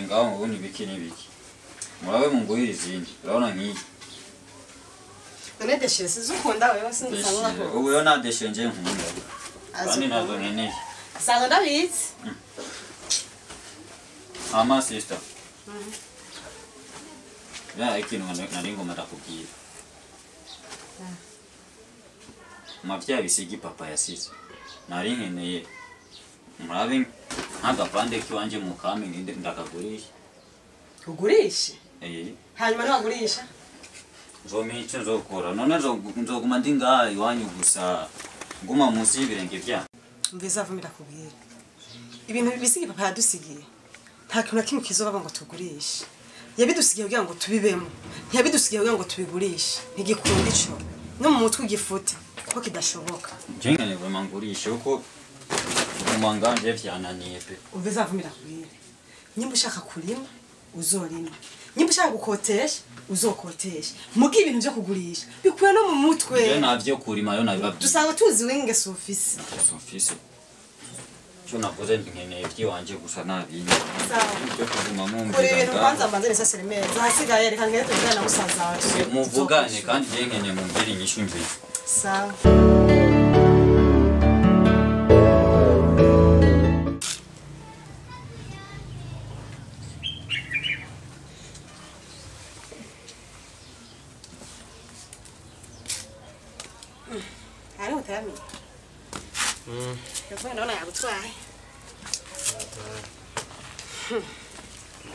ngaho ngo nibiki nibiki. Murabe mungurire izindi. Urabona nk'iyi. None déchiré sizukunda wewe sinzabona ko. Ubu yo nta déchiré nje nkunda. Kandi nazo nkeneye. Sanga ndabizi. Ama sister. Ya ikintu nari ngomba ndakubwira. Mavya bisigi papa yasize. Nari nkeneye murabe nk'agapande kiwanje mukame ngende ndakagurisha. Ugurishe? Eh. Hanyuma ntiwagurisha? Nzomenya icyo nzokora. None nzoguma ndi ngaha iwanyu gusa nguma munsi y'ibirenge byanyu. Mviza vumira kubwira. Ibintu bisigi papa yadusigiye. Nta kintu na kimwe kizobaba ngo tugurishe. Yabidusigiye kugira ngo tubibemo. Ntiyabidusigiye kugira ngo tubigurishe. Ntigikunda ico. No mu mutwe ugifute kuko kidashoboka. Je nkeneye vraiment ngurishe kuko kuguma nganje vyananiye pe. Umviza vumira kubwira. Nyimba ushaka kurima uzorima. Nyimba ushaka gukotesha uzokotesha. Mugi ibintu byo kugurisha bikuye no mu mutwe. Je navyo kurima yo nabibabwiye. Dusanga tuzi w'ingeso ufise. Ingeso mfise. Cyo nakoze nkeneye iby'iwanje gusa nabindi. Sawa. Byo kuguma mumbi. Kuri ibintu kwanza mbanze nisasire meza. Hasigaye reka ngende tuvugane na musaza wawe. Muvugane kandi je nkeneye mumbwire inyishu nziza. Sawa. Ari utarami. Telefone naona yagutwaye.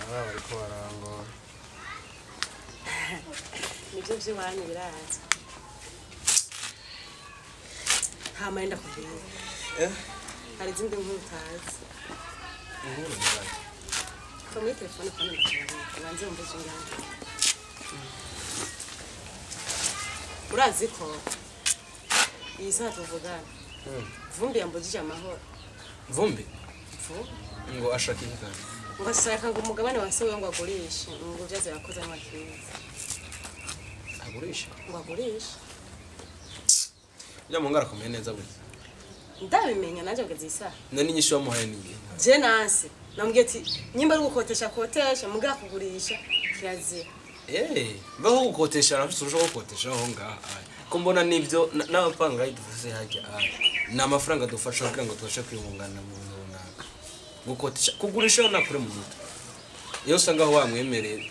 Aba bariko barangora. Nivyo vy'iwanyu biraza. Hama enda kubwira. Hari izindi nkuru utazi. Inkuru nzazi. Ko muri telefone kandi ndakubwira. Ubanze wumve ivyo ngana. Urazi ko iyi saha tuvugana. Vumbi yambujije amahoro. Vumbi? Vumbi. Ngo ashaka iki kandi? Ngo ashaka ngo umugabane wa se we ngo agurishe, ngo vyaze yakoze nk'akiza. Agurishe? Ngo agurishe. Ujya mu ngara komeye neza burya. Ndabimenya nanje kugeza iyi saha. None inyishu wamuhaye ni iyihe? Je nanse namubwiye ati nyimba ari gukotesha kotesha muga kugurisha kirazira. Mbaho gukotesha arafise urusha gukotesha aho ngaha. Ko mbona nivyo n'abapanga dufise hajya ni amafaranga dufasha kugira ngo tubashe kwiyungana mu bintu runaka. Gukotesha kugurisha nakure mu mutwe. Iyo usanga aho wamwemereye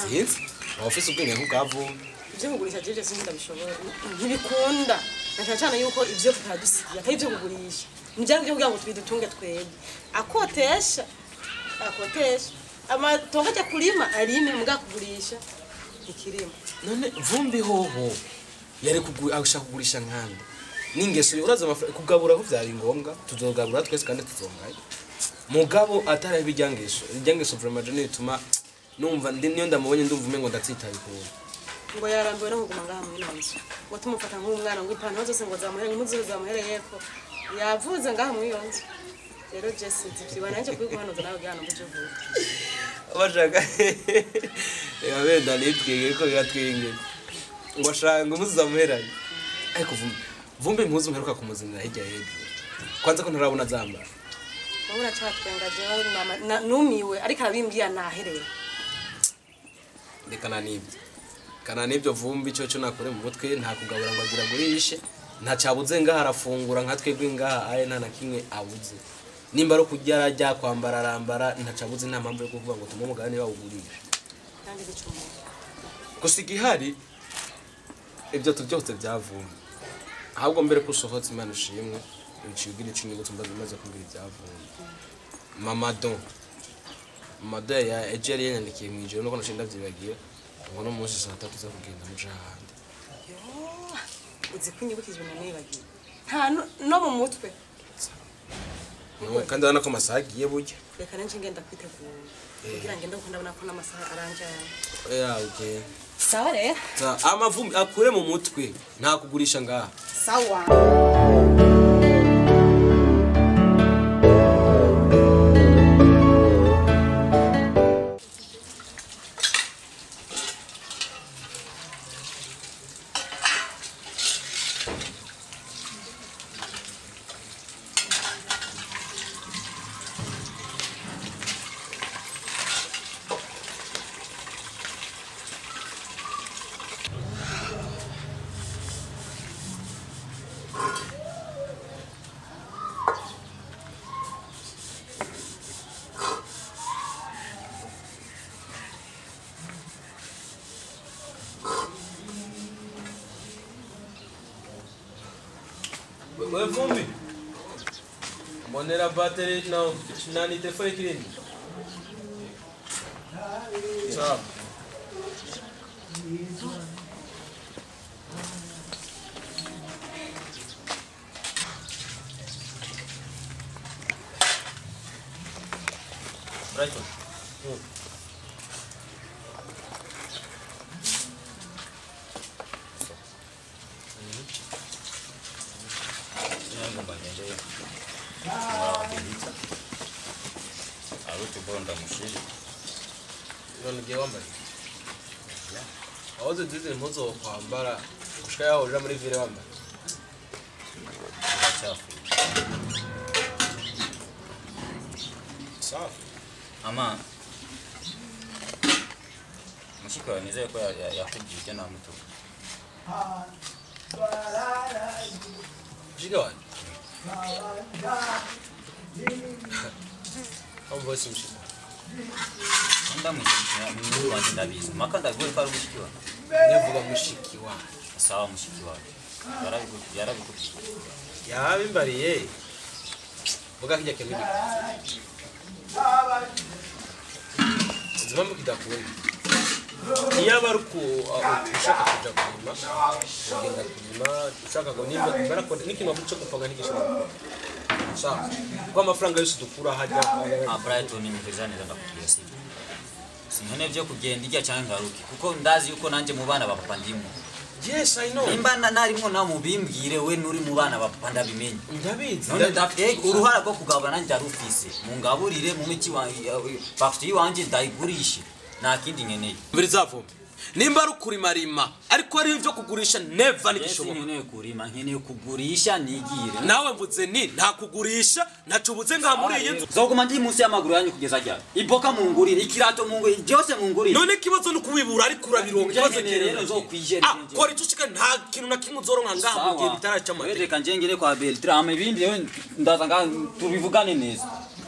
sinzi waba ufise ubwenge nk'ubwavumbi. Ivyo kugurisha jeje sinzi ndabishobora ntibikunda. Na cyane cyane yuko ivyo tutadusigiye atari ivyo kugurisha. Ni byo kugira ngo tubidutunge twebwe. Akotesha akotesha amatongo ajya kurima arime muga kugurisha ikirimo. None Vumbi hoho yari ashaka kugurisha nkande n'ingeso uraza amafaranga kugabura ko vyari ngombwa tuzogabura twese kandi tuzongaye. Mugabo atari ibijyangesho ibijyangesho vraiment je nituma numva niyo ndamubonye ndumva umengo ndatsitaye ukuntu. Ngo yarambiwe no kuguma ngaha muri nzu. Ngo tumufata nk'umwana ngo ipantaro zose ngo zamuhere impuzu zamuhereye ko yavuze ngaha muri iyo nzu. Rero Jesse zivyiba nanje kubiguhanuza nawe gihano ngo uvuge. Bashaka reka benda nitwige ko biratwinge. Ngo ashanga impuzu zamuheranye. Ariko Vumbi impuzu mperuka kumuzinira hirya y'ejo. Kwanza ko ntarabona zambara. Wowe uracatwenga jewe mama numiwe ariko arabimbwiye nahereye. Reka nanibyo. Kana nibyo Vumbi cyo cyo nakore mu mutwe nta kugabura ngo agira gurishe nta cyabuze ngaha arafungura nka twebwe ngaha aye nta na kimwe abuze. Nimba ari kurya ararya kwambara arambara nta cyabuze nta mpamvu yo kuvuga ngo tumuhe umugabane bawugurishe. Kandi bicumuye. Gusa igihari ibyo tubyose byavumbi. Ahubwo mbere ko usohotse Imana ishimwe uciye ugira ico inyibutso mbaze umaze kumbwira ibyavumbi. Mama Don. Mama Don ya ejo yari yanyandikiye mu ijoro nuko naciye ndavyibagira. Ngo no munsi saa 3 za kugenda muja ahandi. Yo, uzi ko inyibukije ibintu nibagiye. Nta no mu mutwe. No kandi urabona ko amasaha agiye burya. Reka nanje ngenda kwitegura. Kugira ngende kuko ndabona ko n'amasaha aranjana. Oya okay. Sawa rero. Amavumbi akure mu mutwe nta kugurisha ngaha. Sawa. Wewe vumbi. Mbonera battery na nani telefone kirindi. Sawa. Brighton. None wambaye aho zizi impuzu kwambara gushika yaho uja muri ville wambaye safi ama mushiki wawe nizeye ko yakubwiye ibyo namutuka mushiki wanje aho voice mushiki ndamushiki wanje ndabizi maka ndaguye ko ari mushiki wawe nivuga mushiki wanje sawa mushiki wawe yarabikubwiye yabimbariye vuga kijya kintu sinzi impamvu kidakunda iyo aba ari ushaka kuja kurima ugenda kurima ushaka ngo nimba barakunda n'ikintu wavuze cyo gupanga ntigishobora gukora sawa kuko amafaranga yose dukura hajya Brighton nimviriza neza ndakubwira sibyo sinkene byo kugenda ijya cyangwa ngaruke kuko ndazi yuko nanjye mu bana ba papa ndimo. Yes, I know. Nimba narimo namubimbwire we nuri mu bana ba papa ndabimenye. Ndabizi. None ndafite uruhara rwo kugabana ndarufise. Mungaburire mu miki wanjye factory wanje ndayigurishe. Nta kindi nkeneye. Mbirizavumbi. Nimba ari kurimarima ariko ari ivyo kugurisha never nigishoboka. Nkeneye kurima nkeneye kugurisha nigire. Nawe mvuze ni nta kugurisha nacubuze nka muri iyi nzu. Zoguma ndi munsi y'amaguru yanyu kugeza ryari? Iboka mungurire, ikirato mungurire, byose mungurire. None kibazo no kubibura ariko urabironka ikibazo rero nzokwijera. Ah, kora ico shika nta kintu na kimwe uzoronka ngaha mu gihe bitaraca amate. Reka nje ngire kwa Beltram ibindi rero ndaza nga tubivugane neza.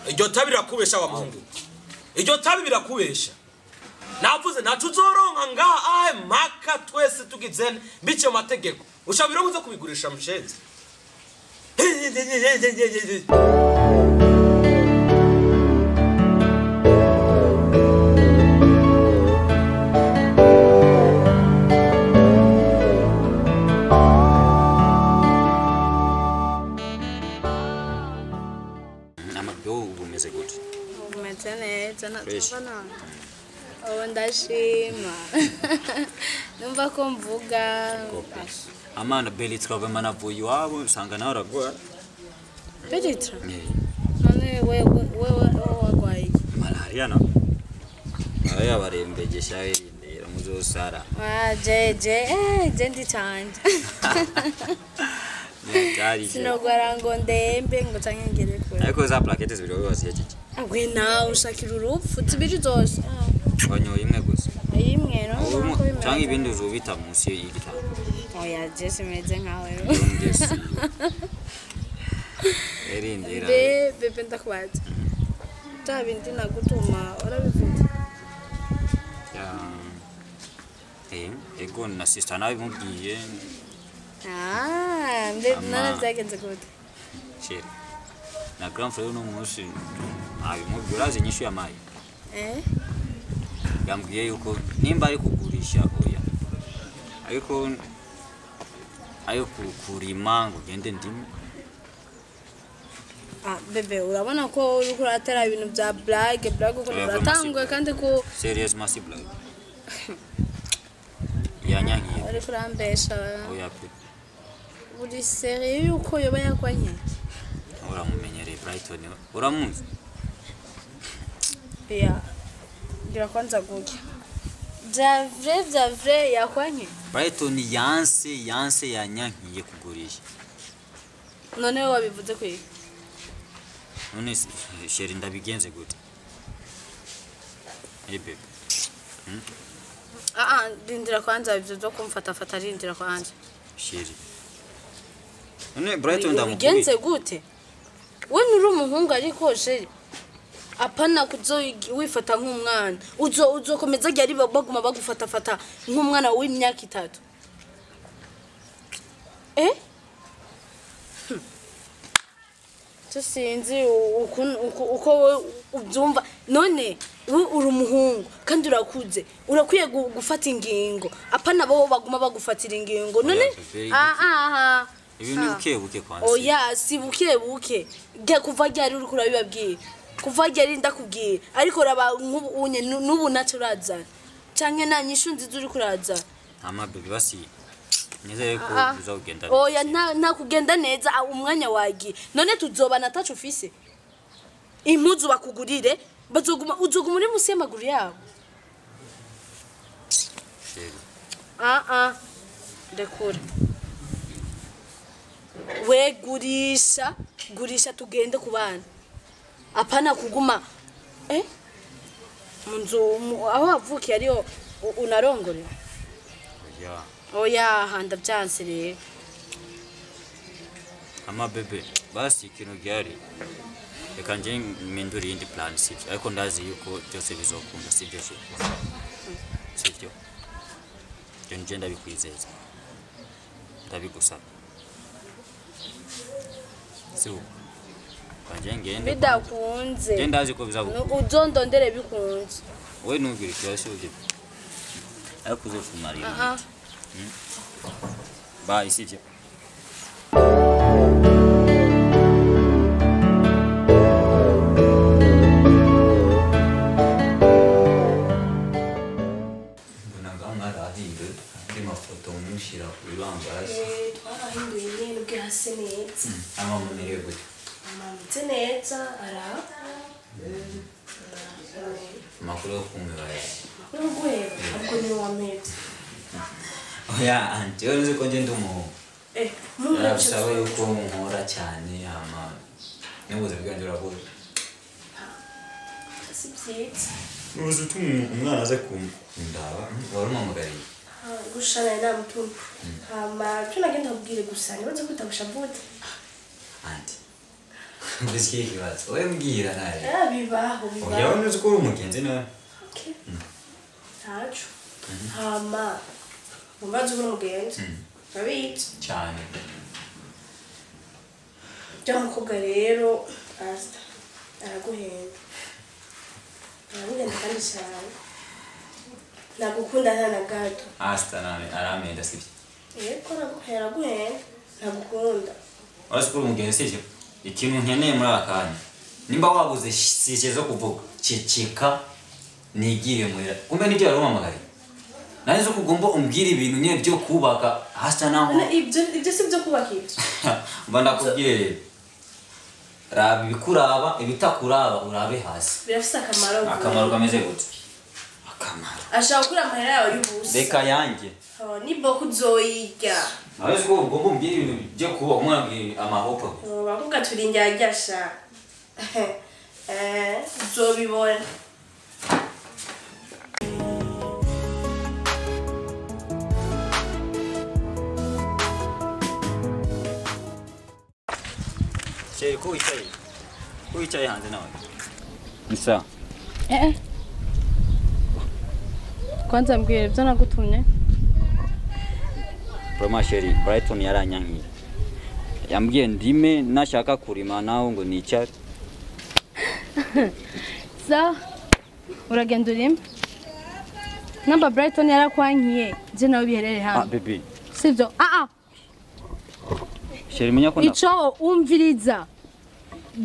Iryo tabi rirakubesha wa muhungu. Iryo tabi birakubesha. Navuze ntacu uzoronka ngaha ahe maka twese tugizene bice mategeko. Ushabira uza kubigurisha mushenzi. Amabyo ubumeze gute? Umeze neza natubona. Ubu ndashima numva ko mvuga amana Belitra vema navuye iwabo usanga nawe aragwara. Belitra none wewe wagwaye malaria na aya barembegesha irindira muzosara. Ah je je ndi canje sinogwara ngo ndembe ngo canke ngere kure ariko za plaquettes zibiri wowe wasiyejeje. Agwe nawe ushakira urupfu zibiri zose. Wanyoye imwe gusa. Imwe no cyangwa ibindi uzubita munsi y'igitanda. Oya je simeze nkawe. Erindira. Be bebe ndakubaza. Ta bindi nagutuma urabivuze. Ya. Ego na sister nawe mubwiye. Ah, mbe none byagenze gute? Chere. Na grand frère no munsi abimubwiye urazi inyishu ya mayi. Yambwiye yuko nimba ari kugurisha oya ariko ayo kurima ngo gende ndimo. Ah bebe urabona ko uri kuratera ibintu bya blague uko uratangwe kandi ko serious massive blague yanyangiye uri kurambesha oya pe uri serious yuko yoba yakwanye. Uramumenyereye Brighton uramuzi? Ya ngira kwanza gutya bya vrai yakwanye. Brighton yanse yanyankiye kugurisha. None wabivuze kwiga? None sheri ndabigenze gute? Eh bebe. Ah rindira kwanza ibyo byo kumfata fata rindira kwanza. Sheri. None Brighton ndamukubwiye. Ubigenze gute? We nuri umuhungu ariko sheri. Apana kuzo wifata nk'umwana. Uzokomeza ryari baguma bagufata fata nk'umwana w'imyaka 3. Eh? Sinzi uko ubyumva none uri umuhungu kandi urakuze urakwiye gufata ingingo apana bo baguma bagufatira ingingo none ibintu buke buke kwanza. Oya si buke buke kuva ryari uri kurabibabwira kuva ryari ndakubwira ariko raba unye nubu naco urazana canke nta nyishu nziza uri kurazana. Ama bebe basi nizeye ko bizogenda. Oya nta kugenda neza umwanya wagiye none tuzobana atacu ufise impuzu bakugurire bazoguma uzoguma uri musi y'amaguru yabo. Ndekura we gurisha gurisha tugende ku bana apana kuguma munzu aho wavukiye ariyo unarongorera. Oya handa byanse rero. Ama bebe basi ikintu gihari reka nje mpindure iyindi plan sivyo ariko ndazi yuko byose bizokunda sivyo sivyo nje ndabikwizeza ndabigusaba sivyo kanje ngende bidakunze nje ndazi ko bizagukunda uzondondere bikunze we ntugire ikibazo sivyo ariko uzofumarira. Bye sivyo. Twarahinduye nyine hasi neza. Ama mumerewe gute? Amamutse neza ara. Amakuru yo kumubaya. Amakuru yo guheba ariko ni wameze. Oya anti uzi ko nje ndi umuhungu. Bisaba yuko nkora cyane ama n'ubuze bwanjye urabura. Si byiza. Uzi utuma umwana aze kundaba wari umamugariye. Gushana namutumye. Hama cyo nagenda kubwire gusa nibaze kutagushavuta. Anti. Mbese ikibazo oya mbwira naye. Bibaho bibaho. Oya uzi ko uri umugenzi nawe. Okay. Ntaco. Hama mbaze uri umugenzi. Urabizi? Cyane. Bya mukobwa rero asta araguhenda. Araguhenda kandi cyane. Nagukunda nta na gato. Asta nane aramenda sivyo? Yego araguhenda nagukunda. Urazi ko uri umugenzi sivyo? Ikintu nkeneye muri aka kanya nimba wabuze sije zo kuvuga ceceka nigire muhira kumbe nibyo yari umamagariye nari zo kugomba umbwira ibintu nyine byo kubaka hasa naho ibyo si byo kubaka ibyo mba ndakubwire rero raba ibikuraba ibitakuraba urabe hasi birafise akamaro akamaro kameze gute akamaro ashaka gukura amahera yawe y'ubusa reka yanjye ni boko uzoyirya nawe ko ugomba umbwira ibintu byo kuba umwana amahopo bakuga turi indyarya uzobibona. Chéri ko wicaye hanze nawe ni sawa? Kwanza mbwira ibyo nagutumye. Broma chéri Brighton yaranyankiye yambwiye ndime nashaka kurima nawe ngo nicare. Sawa uragenda urime namba Brighton yarakwankiye je nawe biherere hano. Baby sivyo? Chéri menya ko ico umviriza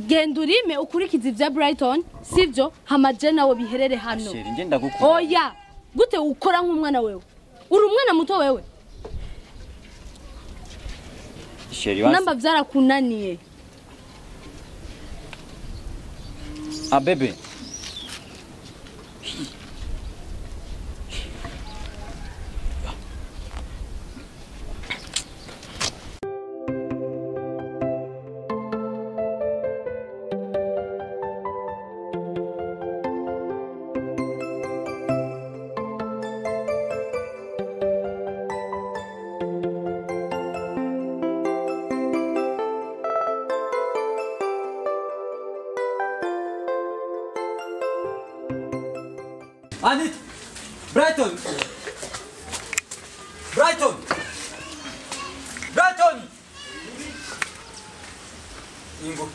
genda urime ukurikiza ivya Brighton sivyo hama je nawe biherere hano. Chéri nje ndagukunda. Oya gute ukora nk'umwana wewe uri umwana muto wewe. Chéri wansi namba vyarakunaniye. Bebe Anit! Brighton! Brighton! Brighton! Ingo.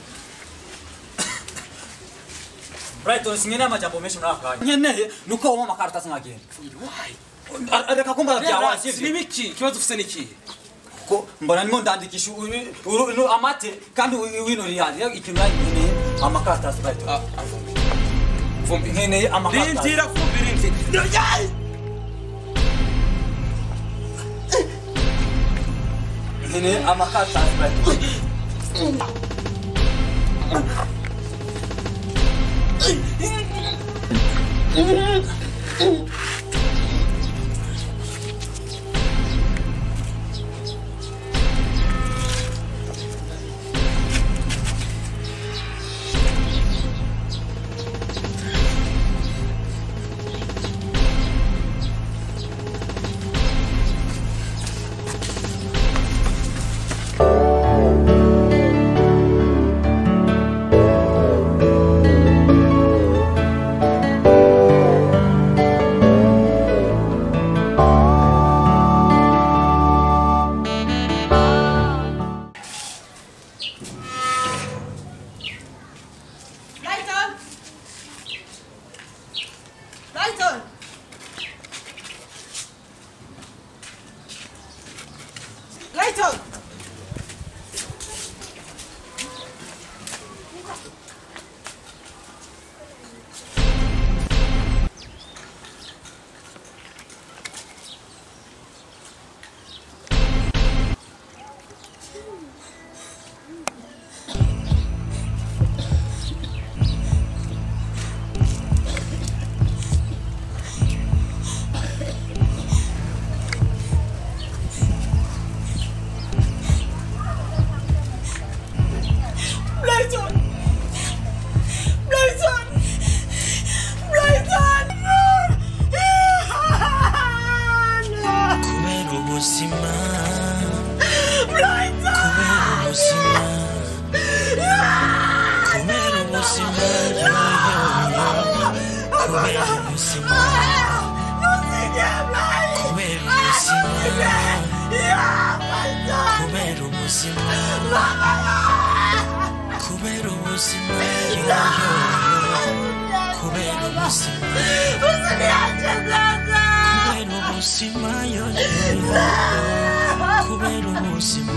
Brighton singeneye amajambo menshi muri aka kanya. Nkeneye nuko woma amakaratasi nkagenda. Why? Reka kumbaza byawe sivyo? Ni biki? Ikibazo ufise ni ikihe? Ko mbona ndimo ndandikisha amate kandi wino rihari ikintu nkeneye amakaratasi Brighton. Vumbi. Nkeneye amakaratasi. Rindira vumbi rindira. Nkeneye amakaratasi Brighton. Brighton! Brighton! Brighton! Brighton! Brighton! Kubera ubuzima. Brighton! Kubera ubuzima. Kubera ubuzima. Kubera ubuzima. Kubera ubuzima. Kubera ubuzima. Kubera ubuzima. Kubera ubuzima. Kubera ubuzima. Kubera ubuzima.